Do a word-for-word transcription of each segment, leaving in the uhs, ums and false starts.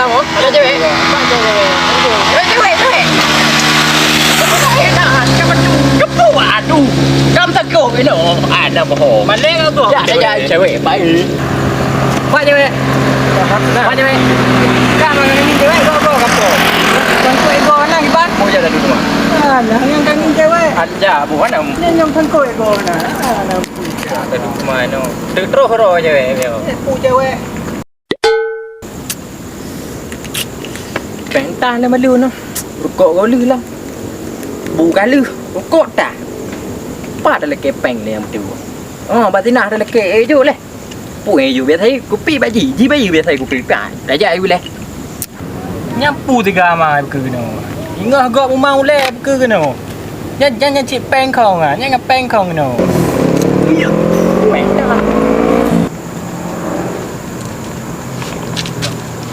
Ada cewek? Ada cewek. Ada cewek, cewek. Kepala enak, macam tu. Kepu, aduh. Kam takut, you know. Ada bohong. Maling apa? Dah, dah, dah, cewek. Baik. Pak cewek. Pak cewek. Kak, mana ni cewek? Kau, kau, kau. Tuan tu ego anak iban. Mau jalan dulu, Mak. Alah, yang kami cewek. Anja, bukan am. Ni yang tuan tu ego anak. Alah. Tadi cuma no. Terus roh cewek. Eh, pu cewek. Péng tah lé malu noh. Rukok goh lheueh lah. Bu ka lheueh, rukok tah. Pat dah lakée péng lé nyang beutôi. Oh, batinah dah lakée, eh, jok lé. Pu, eh, jok biasa kupi bak ji, ji bayeue biasa kupi. Pat, dah jak ayu lé. Nyan pu tiga ama beukeue keunoe. Ingoh gob uma ulée beukeue keunoe. Nyan, nyan, nyan cit péng khong ah, nyan ngon péng khong keunoe. Iya. Péng dah.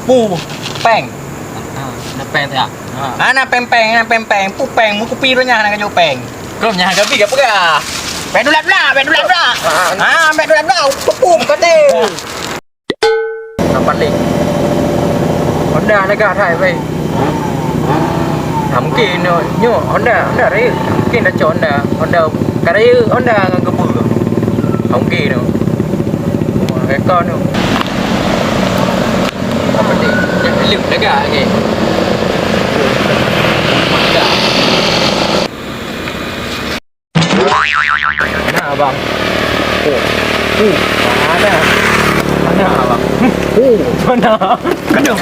Pu, péng. Ha, na péng tak? Ha. Ha, na péng-péng, na péng-péng. Pu péng, meukupi roh nyan hana kajok péng. Kau nyan ka bi ka peugah. Bék dulat blah, bék dulat blah. Ha. Ha, bék dulat blah. Pu, pu, kate. Nampak lé. Honda lagak that, weh. Ha, mungkin nyoe, nyoe Honda, Honda raya. Mungkin dah cok Honda, Honda ka raya, Honda ngon geubeu. Ha, mungkin tu. Wah, rekod tu. Apa ni? Yang helm lagak lagi. Mantap. Mana abang? Oh. Oh. Mana? Mana abang? Oh. Mana? Kena.